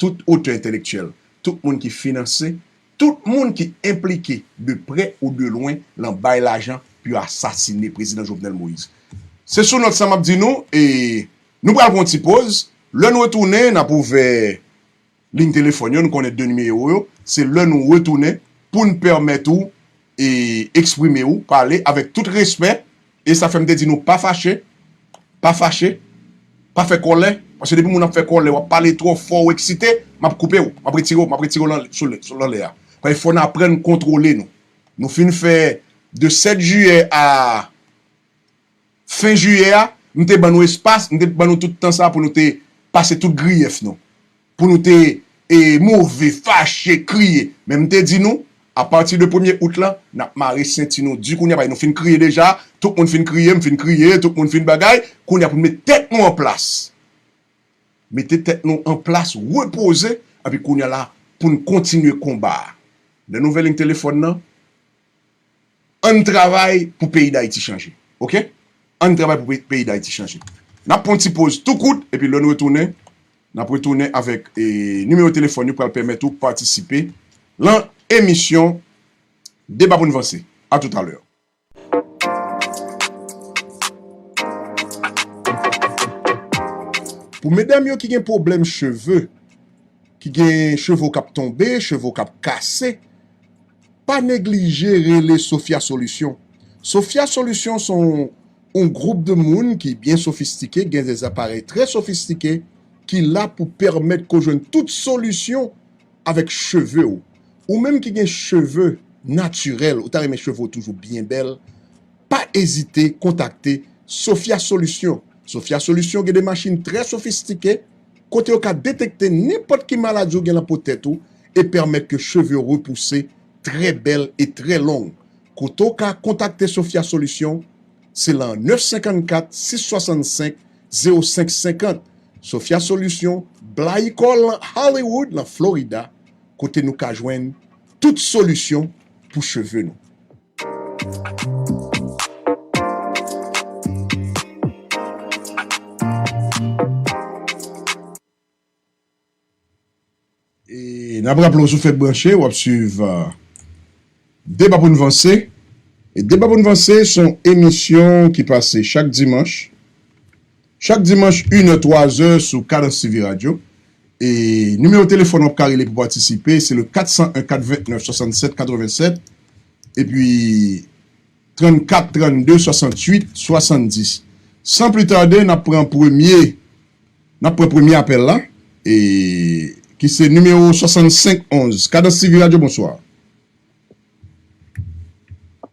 tout otè entèlektyèl, tout moun ki finanse, tout moun ki enplike de prè ou de lwen lan bay lajan pou yo asasine prezidan Jovenel Moïse. Se sou nòt sa m ap di nou, e nou pral pran yon ti poz. Lè n retounen, n ap ouvè liy telefòn yo, nou konnen de nimewo yo, se lè nou retounen pou n pèmèt ou e eksprime w, pale avèk tout respè. E sa fè m te di nou pa fache, pa fache, pa fè kòlè, paske depi moun ap fè kòlè, w ap pale twò fò, w eksite, m ap koupe w, m ap retire w, m ap retire w lan, sou lè, sou, lan lè a. Paske fò n aprann kontwole nou. Nou fin fè de sèt jiyè a fen jiyè a, m te ban nou espas, m te ban nou tout tan sa pou nou te pase tout griyèf nou. Pou nou te, e, move, fache, kriye. Men m te di nou, apati de premye out lan, n ap mare senti nou di kounye a, paske nou fin kriye deja, tout moun fin kriye, m fin kriye, tout moun fin bagay, kounye a pou n met tèt nou an plas. Mete tèt nou an plas, repoze, epi kounye a la, pou n kontinye konba a. Nan nouvèl liy telefòn nan, ann travay pou peyi Dayiti chanje. Oke? Ann travay pou peyi, peyi Dayiti chanje. N ap pran yon ti poz tou kout, epi lè nou retounen, n ap retounen avèk, e, nimewo telefòn yo pral pèmèt ou patisipe lan emisyon Deba pou n vanse. A toutalè. Pou medam yo ki gen pwoblèm cheve, ki gen cheve w k ap tonbe, cheve w k ap kase, pa neglije rele Sophia Solution. Sophia Solution se yon, yon gwoup de moun ki byen sofistike, gen de aparèy trè sofistike, ki la pou pèmèt ke w jwenn tout solisyon avèk cheve w. Ou menm ki gen cheve natirèl, ou ta renmen cheve w toujou byen bèl, pa ezite kontakte Sophia Solution. Sophia Solution gen de machin trè sofistike, kote yo ka detekte nenpòt ki maladi w gen lan po tèt ou e pèmèt ke cheve w repouse trè bèl e trè long. Kote w ka kontakte Sophia Solution, se lan nèf senkannkat, sis swasannsenk, zewo senk senkant. Sophia Solution, Blayikò lan Hollywood, lan Florida, kote nou ka jwenn tout solisyon pou cheve nou. E n ap raple w, si w fèk branche, w ap swiv, euh, Deba pou n vanse. E Deba pou n vanse se yon emisyon ki pase chak dimanch. Chak dimanch, inè, twazè sou Kadans T V Radio. E nimewo telefòn w ap ka rele pou patisipe, se le kat san en, kat vennèf, swasannsèt, katrevennsèt. Epi trannkat, trannde, swasantuit, swasanndis. San pli tade, n ap pran premye, n ap pran premye apèl la, e ki se nimewo swasannsenk onz. Kadans T V Radio, bonswa.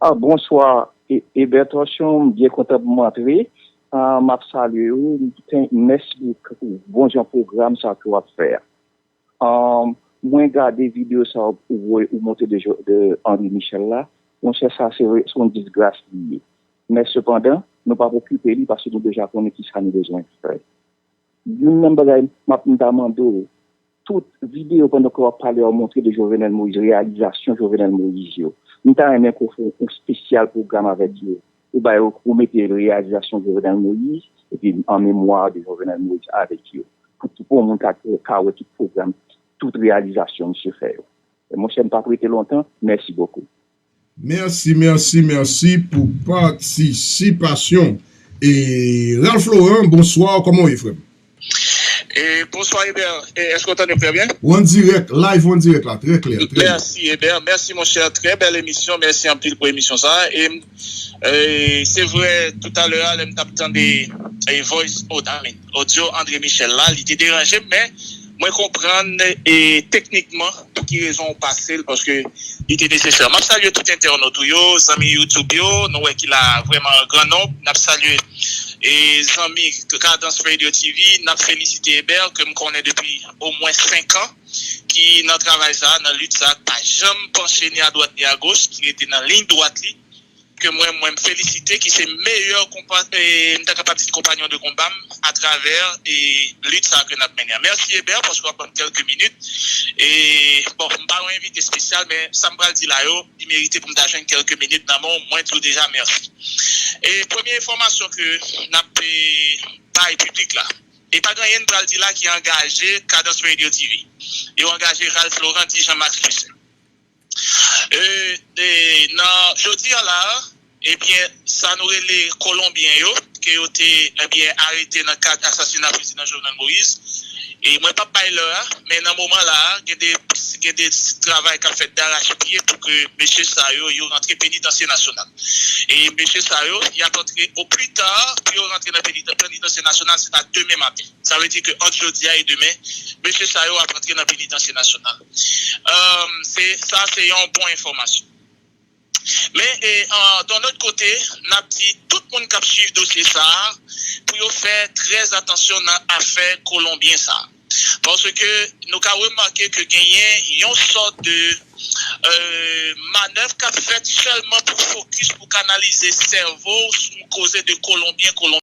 Ah, bonswa, E-, Eber Torchon, m byen kontan pou m antre. Ah, m ap salye w, m te, mèsi pou bon jan pwogram sa ke w ap fè a. Ah, mwen gade videyo sa ou voye, ou montre de, Jo- de André Michel la. Monchè, sa se vre, se yon disgras li ye. Men sepandan, nou p ap okipe li paske nou deja konnen kisa nou bezwen fè. Youn nan bagay m ap, m ta mande w, tout videyo pandan ke w ap pale a, w montre de Jovenel Moïse, reyalizasyon Jovenel Moïse yo. M ta renmen ke w fè yon espesyal pwogram avèk yo. Ou ba yo, ou mete reyalizasyon Jovenel Moïse, epi an memwa de Jovenel Moïse avèk yo. Pou tout bon moun ka, ka wè tout pwogram, tout reyalizasyon misye fè yo. E monchè, m p ap rete lontan. Mèsi bokou. Mèsi, mèsi, mèsi pou patisipasyon. E Ralph Laurent, bonswa, kòman w ye, frè m? E, bonswa Eber, e, èske w tande m trè byen? Ou an dirèk, live ou an dirèk la, trè klè. Trè byen. Mèsi Eber, mèsi monchè, trè bèl emisyon, mèsi anpil pou emisyon sa. E, e, se vre, toutalè a, lè m t ap tande e, voice, oh, I mean, audio André Michel la, li te deranje m, men mwen konprann e, teknikman pou ki rezon w pase l, paske li te nesesè. M ap salye tout entènot ou yo, zanmi YouTube yo, nou wè ki la vrèman an gran nonb. N ap salye e zanmi Kadans Radio T V, n ap felisite Eber, ke m konnen depi omwen senk an, ki nan travay sa, nan lit sa, pa janm panche ni adwat ni agoch, ki rete nan liy dwat li, ke mwen, mwen m felisite, ki se meyè konpa, e, m ta kapab di konpanyon de konba m atravè e, lit sa ke n ap mennen an. Mèsi Eber, paske w ap ban m kèlke minit. E, bon, m pa yon envite espesyal, men sa m pral di la yo, li merite pou m ta jwenn kèlke minit nan men w, mwen di w deja mèsi. E premye enfòmasyon ke n ap e, bay piblik la, e pa gen anyen m pral di la ki angaje Kadans Radio T V. Yo angaje Ralph Laurent, di Jean Max Lucien. E, e, nan jodi a la, ebyen, sa nou rele Kolonbyen yo, ke yo te, ebyen, arete nan kad asasina prezidan Jovenel Moïse. E mwen p ap bay lè a, men nan moman la, gen de, gen de travay k ap fèt darachpye pou ke mesye sa yo, yo rantre penitansye nasyonal. E mesye sa yo, y ap antre o pli ta, pou yo rantre nan penitansye nasyonal, se ta demen maten. Sa vle di ke ant jodi a e demen, mesye sa yo ap antre nan penitansye nasyonal. Um, se, sa se yon bon enfòmasyon. Men, e, uh, d'un autre côté, n ap di tout moun k ap swiv dosye sa a pou yo fè trè atansyon nan afè Kolonbyen sa a. Paske nou ka remake ke genyen yon sòt de uh, manèv k ap fèt sèlman pou fokis, pou kanalize sèvo w sou koze de Kolonbyen, Kolonbyen.